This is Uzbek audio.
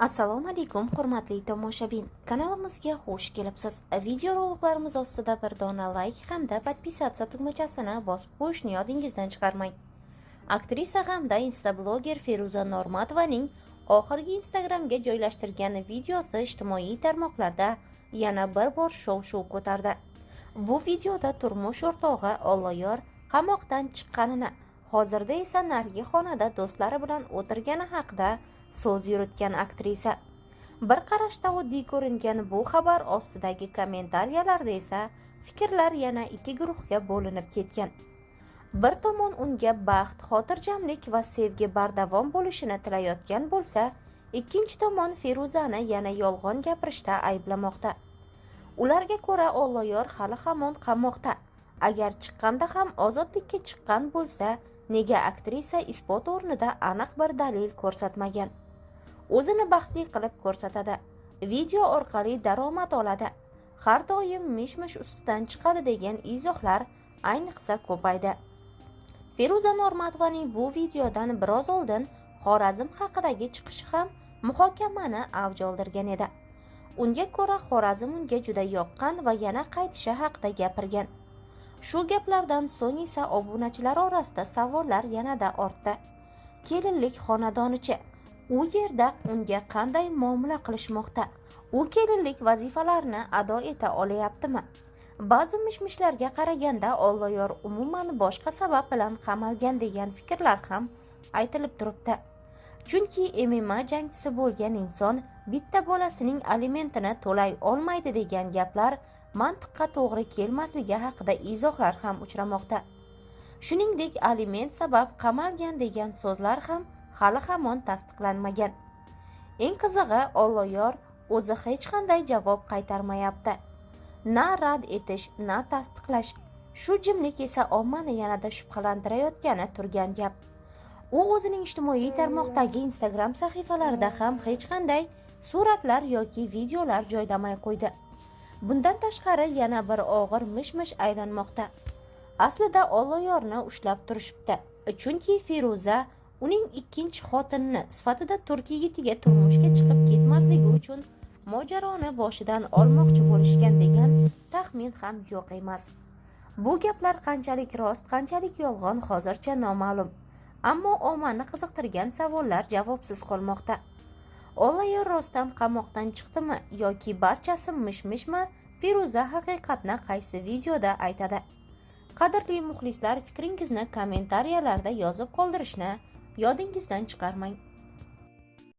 Assalomu alaykum, hurmatli tomoshabin. Kanalimizga xush kelibsiz. Videoroliklarimiz ostida bir dona layk hamda подписаться tugmachasini bosib qo'yishni yodingizdan chiqarmang. Aktrisa hamda instabloger Feruza Normatovaning oxirgi Instagramga joylashtirgan videosi ijtimoiy tarmoqlarda yana bir bor shov-shuv ko'tardi. Bu videoda turmush o'rtog'i Olloyor qamoqdan chiqqanini, hozirda esa narigi xonada do'stlari bilan o'tirgani haqida so'z yuritgan aktrisa. Bir qarashda oddiy ko'ringan bu xabar ostidagi kommentariyalarda esa fikrlar yana ikki guruhga bo'linib ketgan. Bir tomon unga baxt, xotirjamlik va sevgi bardavom bo'lishini tilayotgan bo'lsa, ikkinchi tomon Feruzani yana yolg'on gapirishda ayblamoqda. Ularga ko'ra, Olloyor hali hamon qamoqda. Agar chiqqanda ham ozodlikka chiqqan bo'lsa, nega aktrisa isbot o'rnida aniq bir dalil ko'rsatmagan? O'zini baxtli qilib ko'rsatadi, video orqali daromad oladi, har doim mish-mish ustidan chiqadi degan izohlar ayniqsa ko'paydi. Feruza Normatovaning bu videodan biroz oldin Xorazm haqidagi chiqishi ham muhokamani avj oldirgan edi. Unga ko'ra, Xorazm unga juda yoqqan va yana qaytishi haqida gapirgan. Shu gaplardan so'ng esa obunachilar orasida savollar yanada ortdi. Kelinlik xonadonichi, u yerda unga qanday muomala qilishmoqda? U kelinlik vazifalarini ado eta olayaptimi? Ba'zi mish-mishlarga qaraganda, Olloyor umuman boshqa sabab bilan qamalgan degan fikrlar ham aytilib turibdi. Chunki MMA jangchisi bo'lgan inson bitta bolasining alimentini to'lay olmaydi degan gaplar mantiqqa to'g'ri kelmasligi haqida izohlar ham uchramoqda. Shuningdek, aliment sabab qamalgan degan so'zlar ham hali hamon tasdiqlanmagan. Eng qizig'i, Olloyor o'zi hech qanday javob qaytarmayapti. Na rad etish, na tasdiqlash. Shu jimlik esa ommani yanada shubhalantirayotgani turgan gap. U o'zining ijtimoiy tarmoqdagi Instagram sahifalarida ham hech qanday suratlar yoki videolar joylamay qo'ydi. Bundan tashqari, yana bir og'ir mish-mish aylanmoqda. Aslida Olloyorni ushlab turishibdi. Chunki Feruza uning ikkinchi xotinini sifatida turk yigitiga turmushga chiqib ketmasligi uchun mojaroni boshidan olmoqchi bo'lishgan degan taxmin ham yo'q emas. Bu gaplar qanchalik rost, qanchalik yolg'on, hozircha noma'lum. Ammo ommani qiziqtirgan savollar javobsiz qolmoqda. Olloyor rostdan qamoqdan chiqdimi yoki barchasi mish-mishmi? Feruza haqiqatni qaysi videoda aytadi? Qadrli muxlislar, fikringizni kommentariyalarda yozib qoldirishni yodingizdan chiqarmang.